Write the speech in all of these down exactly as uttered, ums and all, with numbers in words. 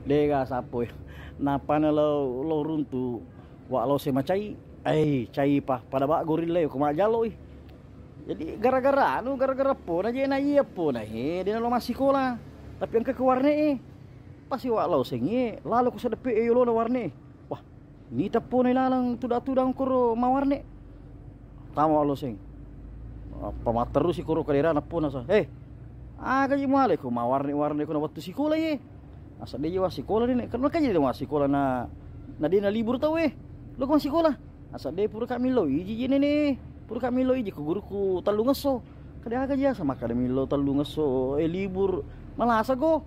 Dega sappo. Napana lo lo runtu wa lo se macai. Ai, cai pa pada ba gorilla ko majalo i. Jadi gara-gara anu, gara-gara pona je na iya pona he de lo massikola. Tapi engka ke warne e. Pasi wa lo sengi lalo ku sedepe e yolona warne. Wah, nita pona laleng tuda-tudang koro mawarne. Tama wa lo seng. Apa matterusi koro kadera napona sa. Eh, aga ji muale ko mawarne-warne ko na wettu sikola ye. Asa de wa sikola nene. Karena kan jadi wa sikola na na de na libur tau eh. Lo ko sikola. Asa de pura kami lo iji je nene. Pura kami lo iji ko guruku tellungesso. Kada aga ji asa makkada millo tellungesso eh libur. Malasa ko.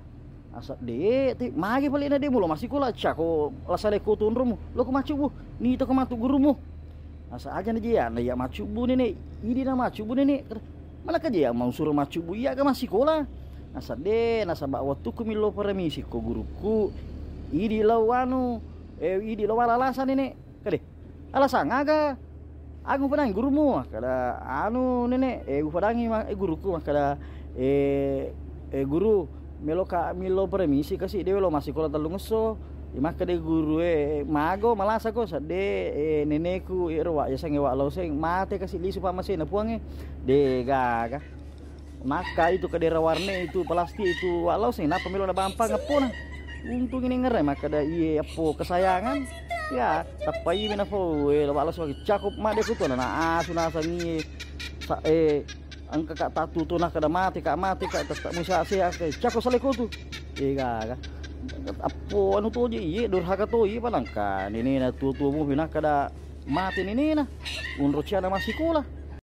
Asa de te magi pale na de mulo massikola cako lasale ko tunrumu. Lo ko maccubu. Nita ko matu gurumu. Asa aga na je ya na ya maccubu nene. Idi na maccubu nene. Mana ka je ya mau suro maccubu iya ga massikola. Asa de nasaba wettuku millo paramisi ko guruku. Idi lo anu eh idi lo wala lasa nene. Kade, alasang aga? Aga mupadangi gurumu? Makkada, anu nene, eh upadangi ma- eh, guruku makkada, eh, eh guru, melo ka millo permisi kasi de lo massikola tellungesso. Makkada guru e mago malasa ko sadde eh, neneku ero wa yasengnge wa lauseng mate kasi lisu pamasena puangnge. De gaga. Makka itu kadera warne itu plastik itu wa lauseng napa melo na bampang appona. Untung ini ngerai makkada iye appo kesayangan. Ya, tappa iye na fo eh wa lauseng cakup made kutu na asu nasangi sa eh engka ka tatu tu na kada mate ka mate ka tetap musa se ake cako sale kutu. Eh gaga. Appo anu toje iye durhaka to iye palangka nene na tua-tua mu na kada mate nene na. Unro ciana massikola.